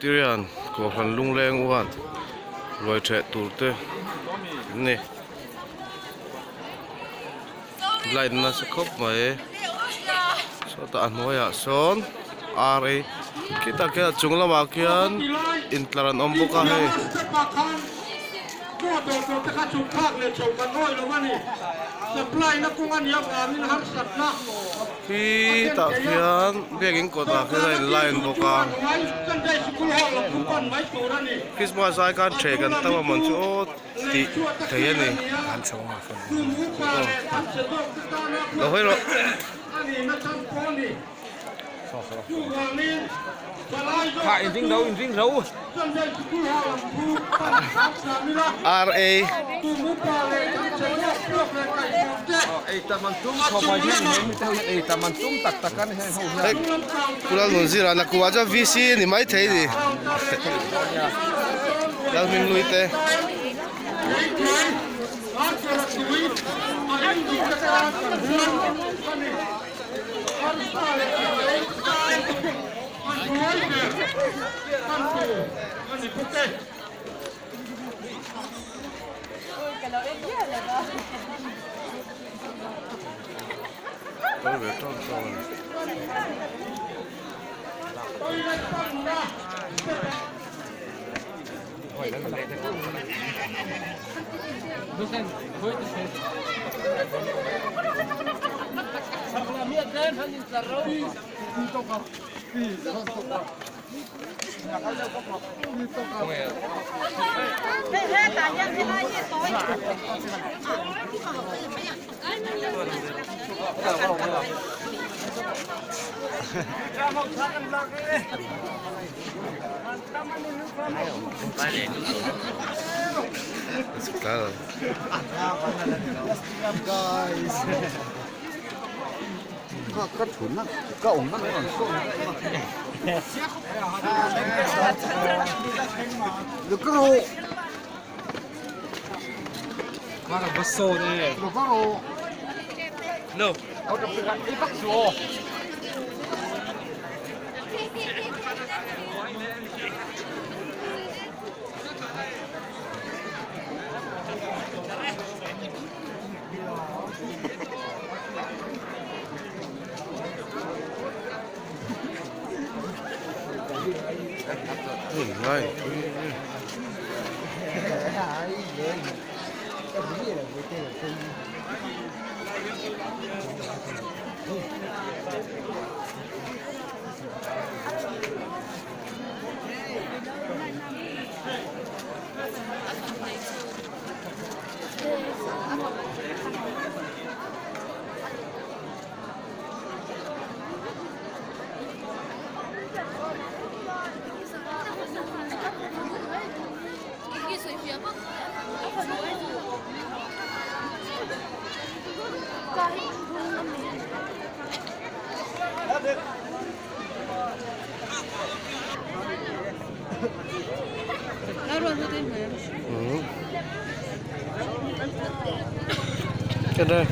Presbyterian Kohhran lungleng uan ruai theh tur te an ni. Light nasa khawp mai sawtah a hnuaiah sawn ar ei khitah khian a chung lamah khian intlar an awm bawk a hei. Khitah khian biakin kawtah khian a in line bawk a Christmas ai khan ṭheh kan tam a mawn chu aw. tih thei a ni lo hawi rawh. R A Pu Lalnunzira nakua chuan V C a ni maithei a ni. Lalhminglui te. Kal ve tawk tawk a ni. Cái đây.